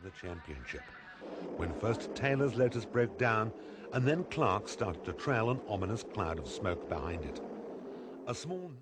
the championship, when first Taylor's Lotus broke down and then Clark started to trail an ominous cloud of smoke behind it. A small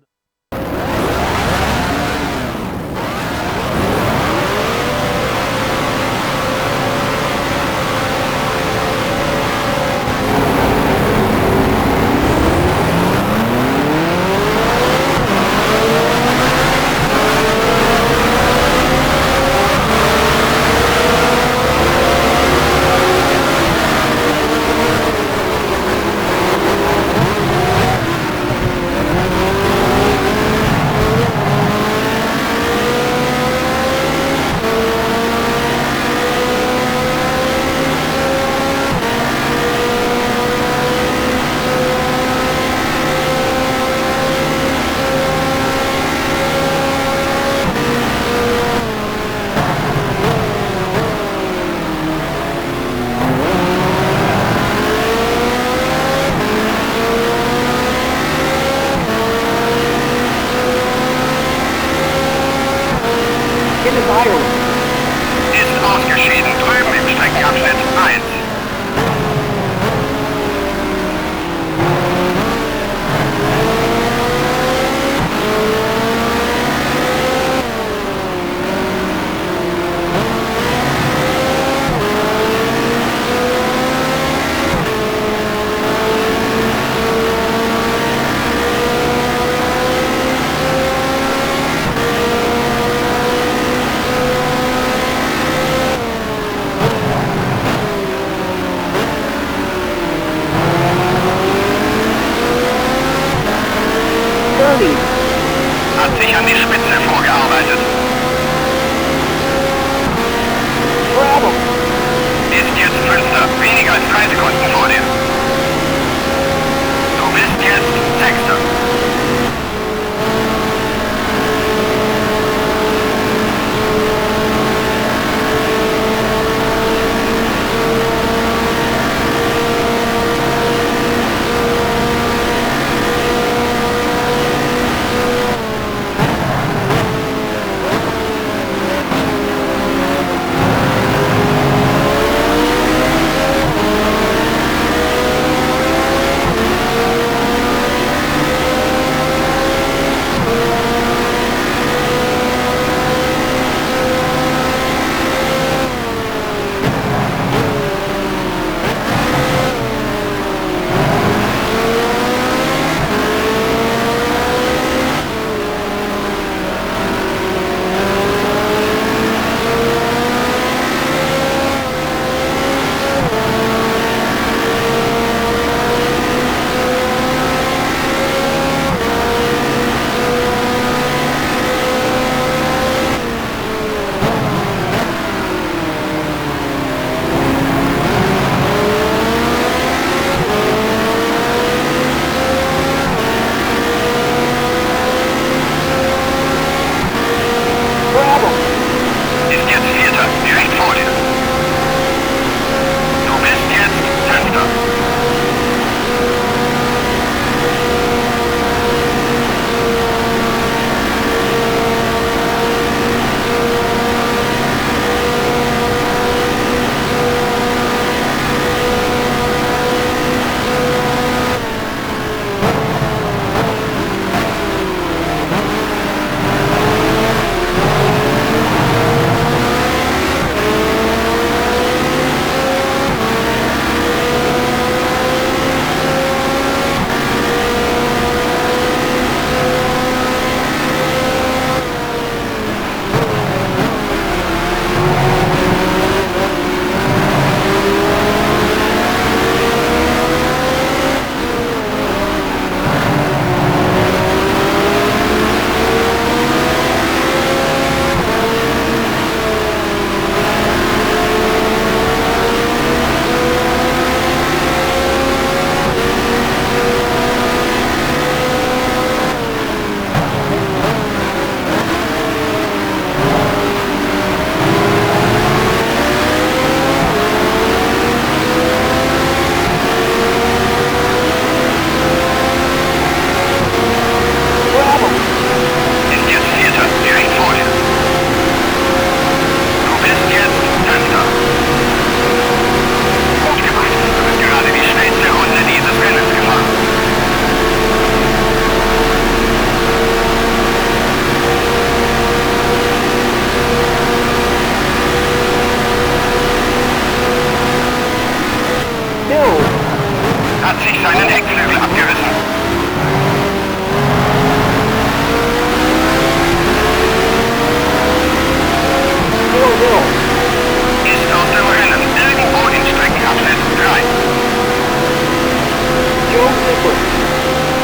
Cooper.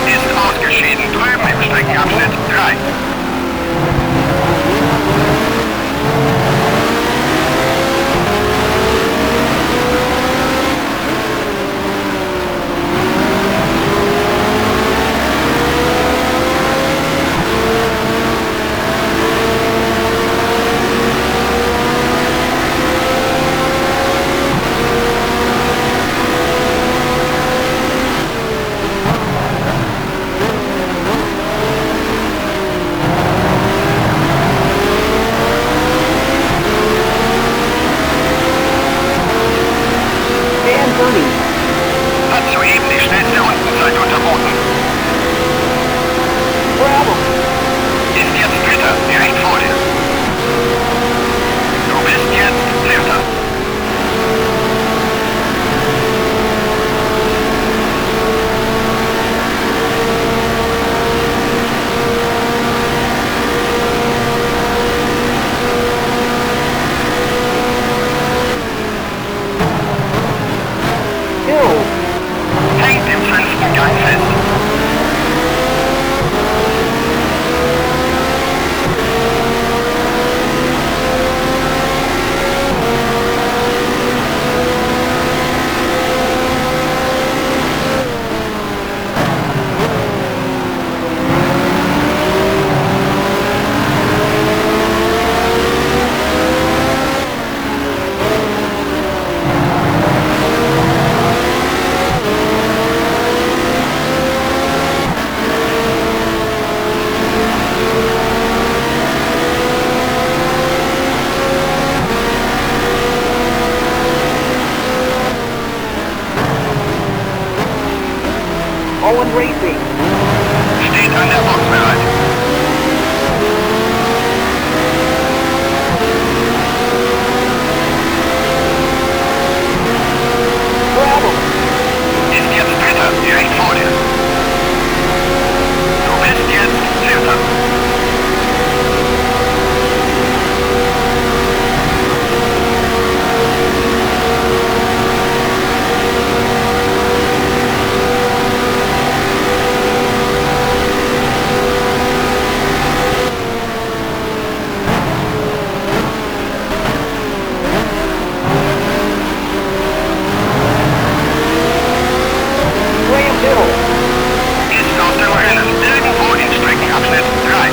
Ist ausgeschieden, drüben im Streckenabschnitt 3. Dan Burney. Hat soeben die schnellste Rundenzeit unterboten. Bravo. Ist jetzt Dritter, direkt vor dir. Du bist jetzt Vierter. Hill. Hängt im fünften Gang fest. Owen Racing. Steht an der Box bereit. Bravo. Ist jetzt Dritter, direkt vor dir. Du bist jetzt Vierter. Graham Hill. Ist aus dem Rennen, irgendwo in Streckenabschnitt 3.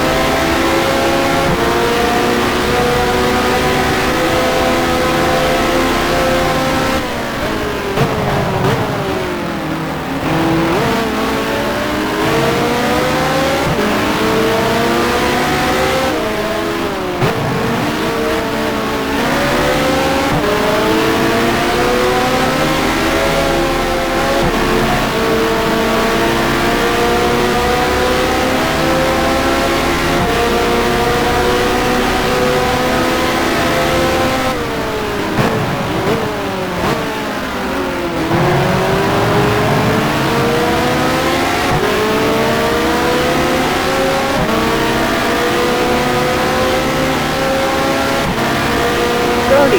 30.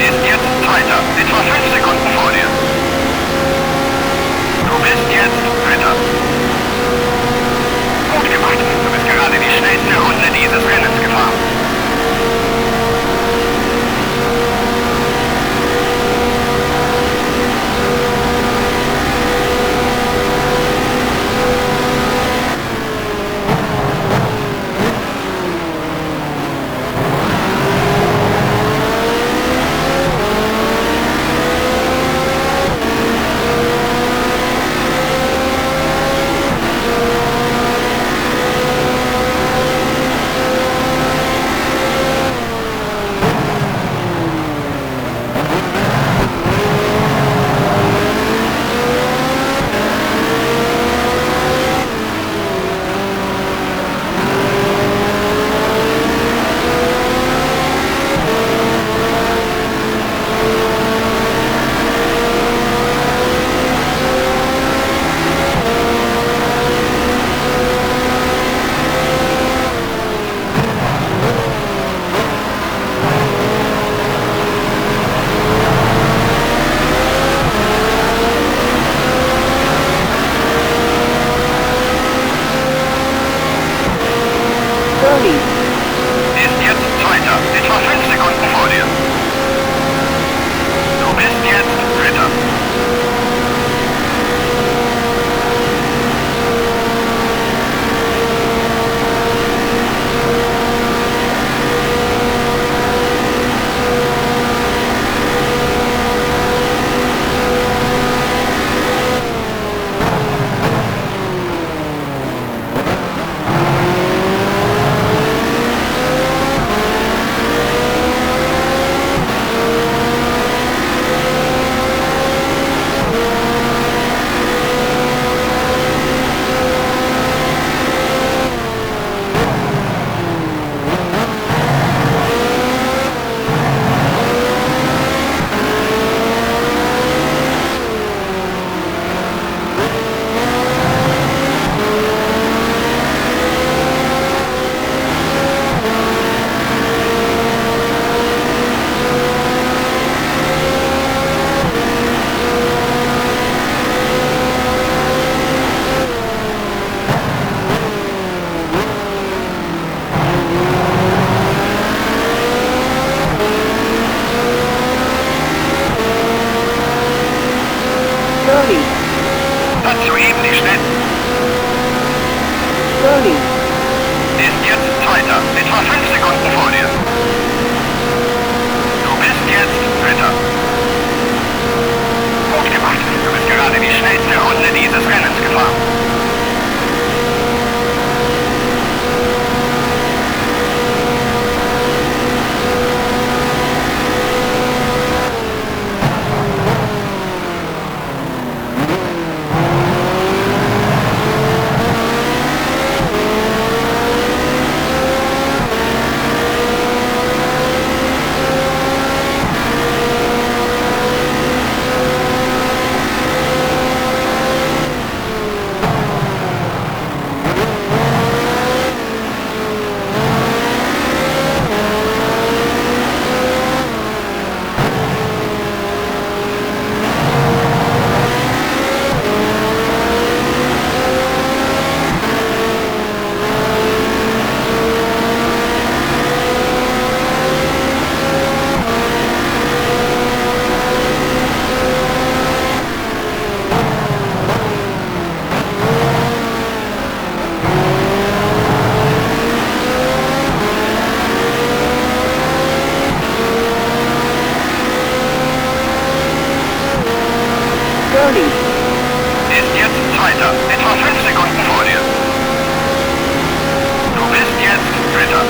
Ist jetzt Zweiter, etwa 5 Sekunden vor dir. Du bist jetzt Dritter. Gut gemacht, du bist gerade die schnellste Runde dieses Rennens gefahren. 30. Ist jetzt Zweiter, etwa 5 Sekunden vor dir. Du bist jetzt Dritter. Gut gemacht, du bist gerade die schnellste Runde dieses Rennens gefahren. Ist jetzt Zweiter, etwa 5 Sekunden vor dir. Du bist jetzt Dritter.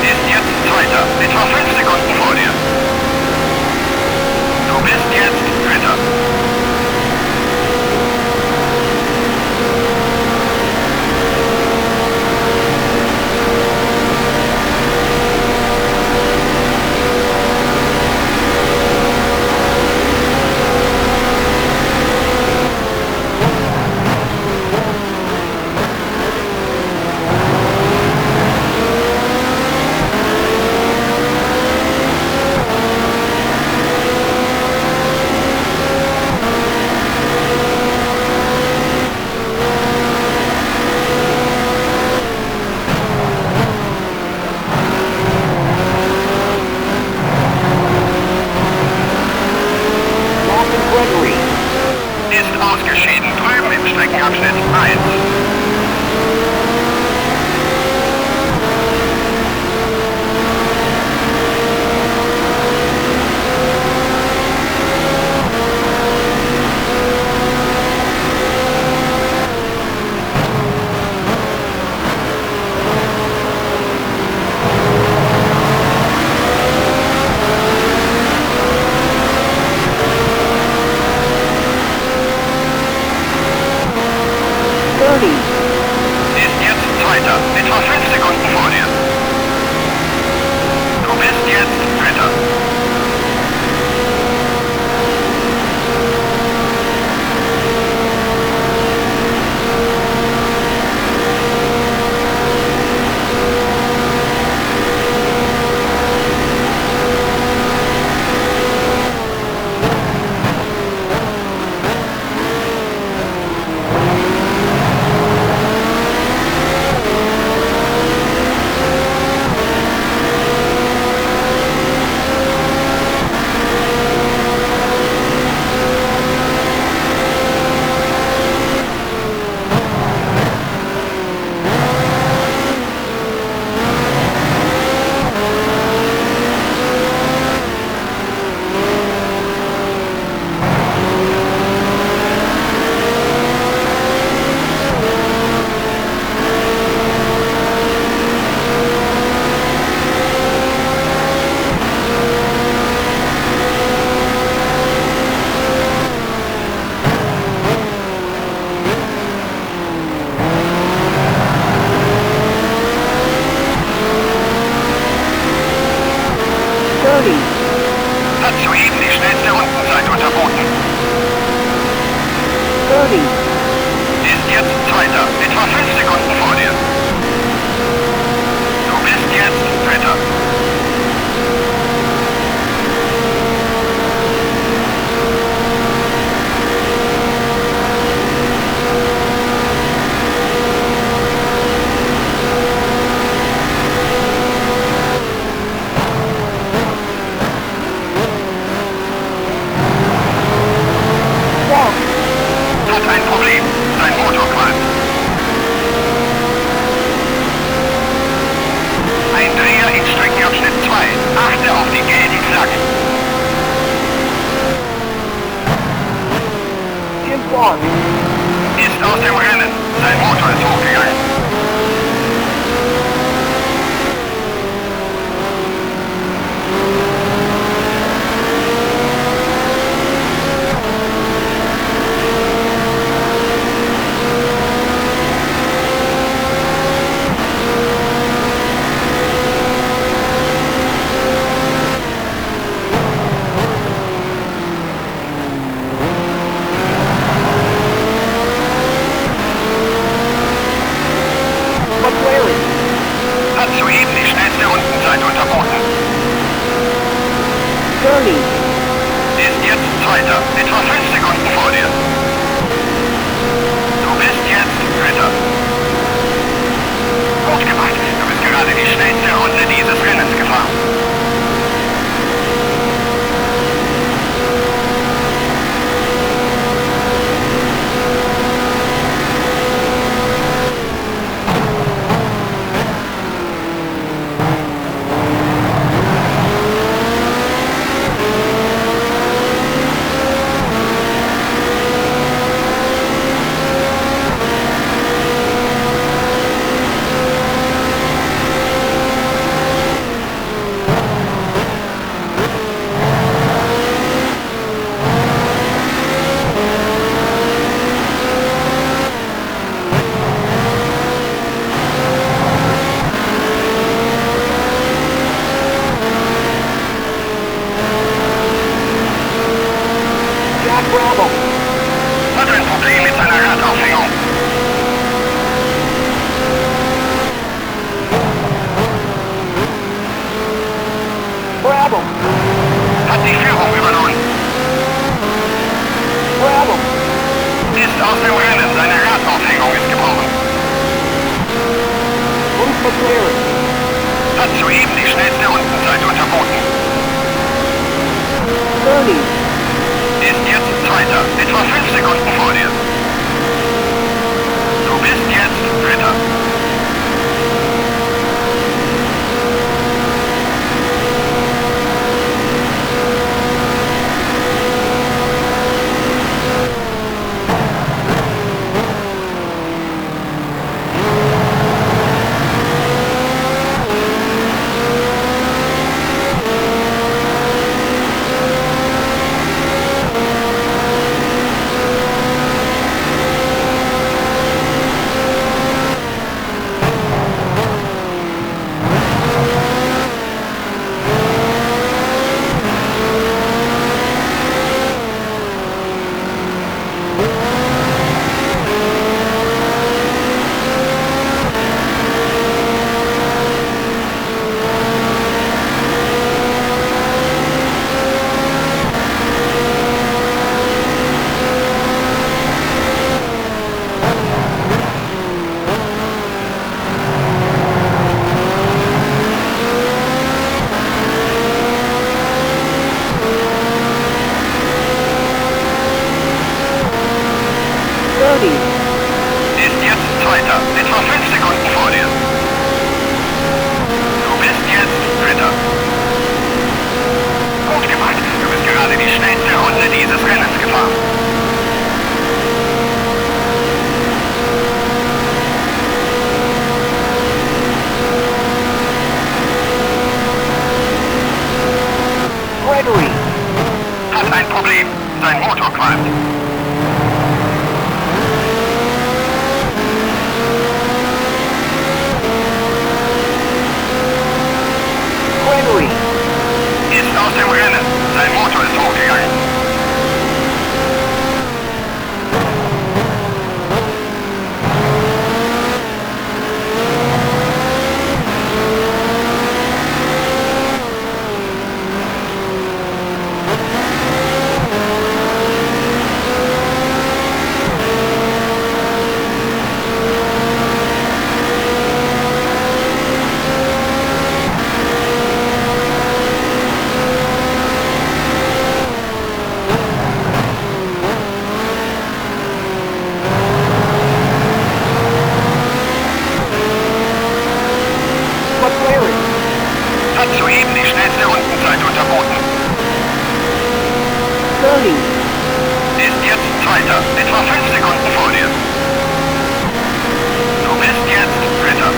Ist jetzt Zweiter, etwa 5 Sekunden vor dir. Du bist jetzt Dritter. Gregory. Ist ausgeschieden, drüben im Streckenabschnitt 1. Ist jetzt Zweiter, etwa 5 Sekunden vor dir. Du bist jetzt Dritter. 3. Achte auf die gelben Flaggen. Jim Clark. Ist aus dem Rennen. Sein Motor ist hochgegangen. McLaren. Hat soeben die schnellste Rundenzeit unterboten. 30. Ist jetzt Zweiter, etwa 5 Sekunden vor dir. Du bist jetzt Dritter. Gut gemacht, du bist gerade die schnellste Runde dieses Rennens gefahren. Jack Brabham. Hat ein Problem mit seiner Radaufhängung. Brabham. Hat die Führung übernommen. Brabham. Ist aus dem Rennen. Seine Radaufhängung ist gebrochen. Bruce McLaren. Hat soeben die schnellste Rundenzeit unterboten. 30. Ist jetzt Zweiter, etwa 5 Sekunden vor dir. Du bist jetzt Dritter. Ist jetzt Zweiter, etwa 5 Sekunden vor dir. Du bist jetzt Dritter. Gut gemacht, du bist gerade die schnellste Runde dieses Rennens gefahren. Gregory. Hat ein Problem, sein Motor qualmt. Gregory. Ist aus dem Rennen. Sein Motor ist hochgegangen. Rundenzeit unterboten. 30. Ist jetzt Zweiter, etwa 5 Sekunden vor dir. Du bist jetzt Dritter.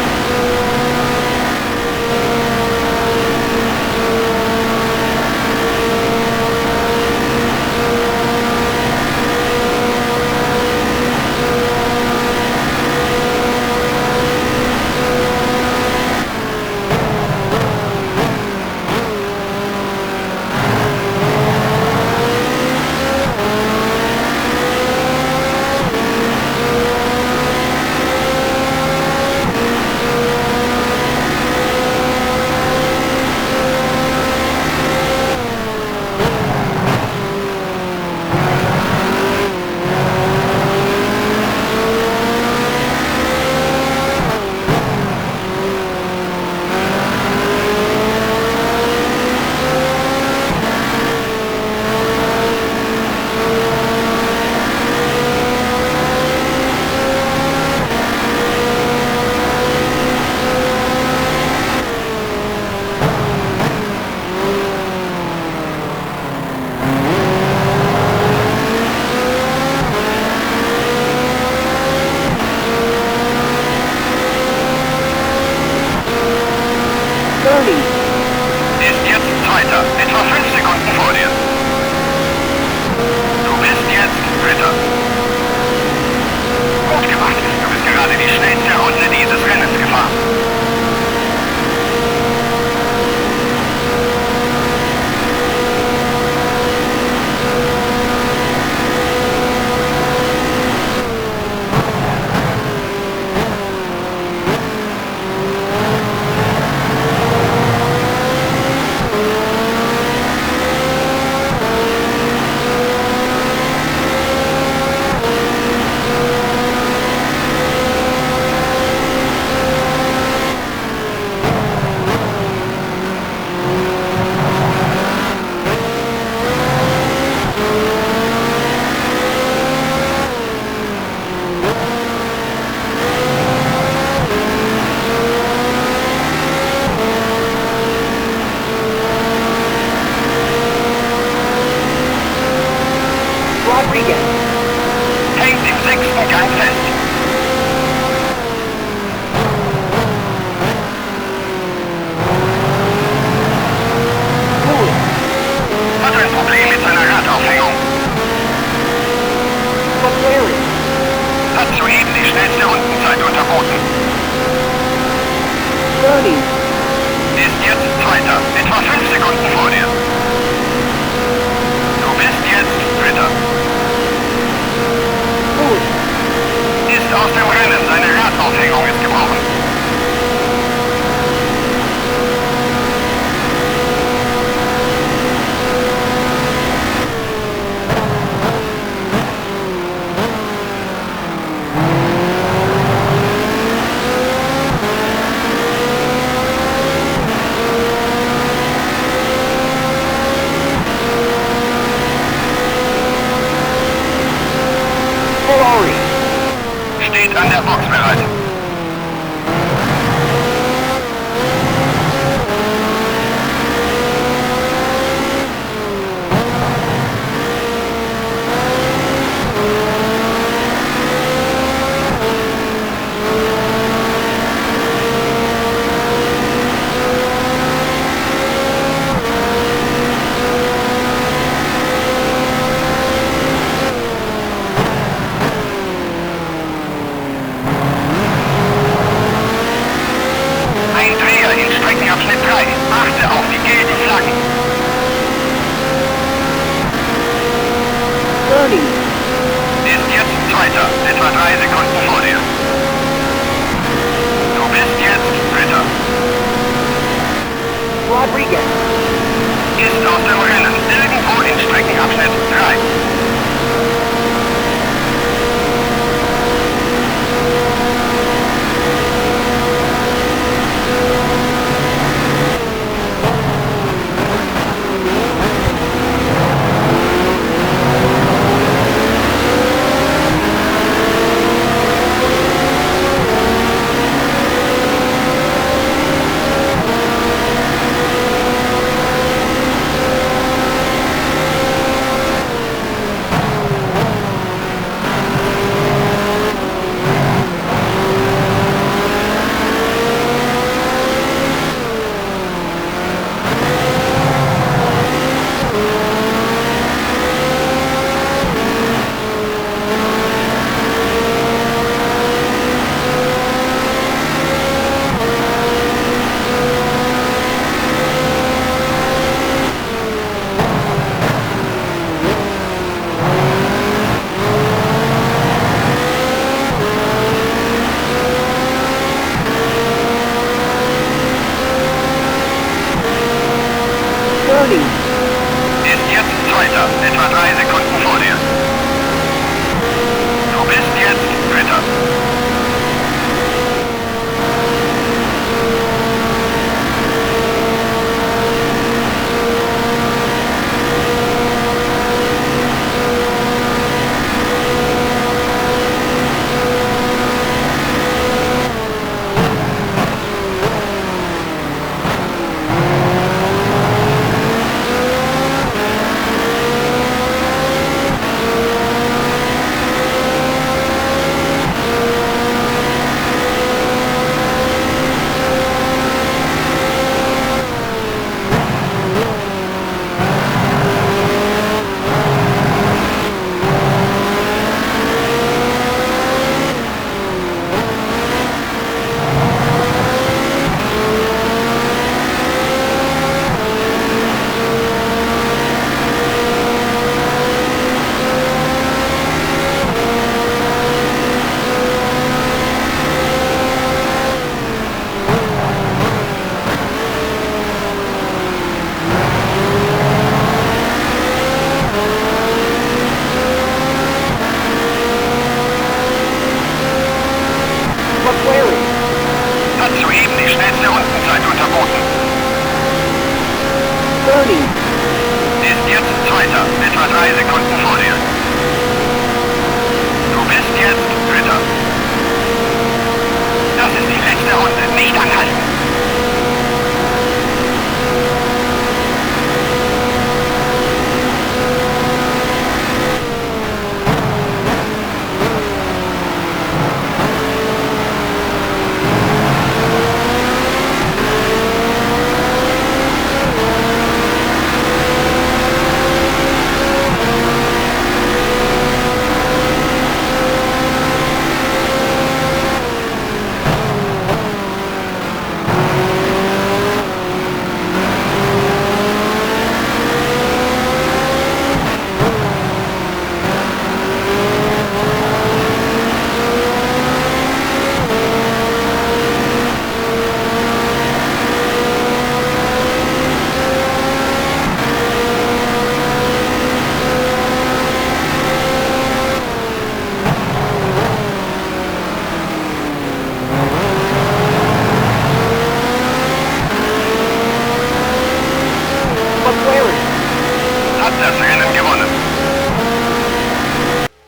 Ist jetzt Zweiter, etwa 5 Sekunden vor dir. Du bist jetzt Dritter. Gut gemacht, du bist gerade die schnellste Runde dieses Rennens gefahren. Rodriguez. Hängt im 6. Gang fest. Lewis. Hat ein Problem mit seiner Radaufhängung. McLaren. Hat soeben die schnellste Rundenzeit unterboten. 30. Ist jetzt Zweiter, etwa 5 Sekunden vor dir. Du bist jetzt Dritter. Lewis. Ist aus dem Rennen, seine Radaufhängung ist gebrochen. Ferrari. Steht an der Box bereit. Ein Dreher in Streckenabschnitt 3. Achte auf die gelben Flaggen. 30. Ist jetzt Zweiter, etwa 3 Sekunden vor dir. Du bist jetzt Dritter. Rodriguez. Ist aus dem Rennen, irgendwo in Streckenabschnitt 3.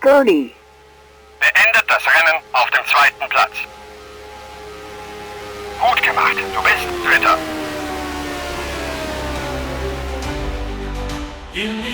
Gurney. Beendet das Rennen auf dem zweiten Platz. Gut gemacht, du bist Dritter. In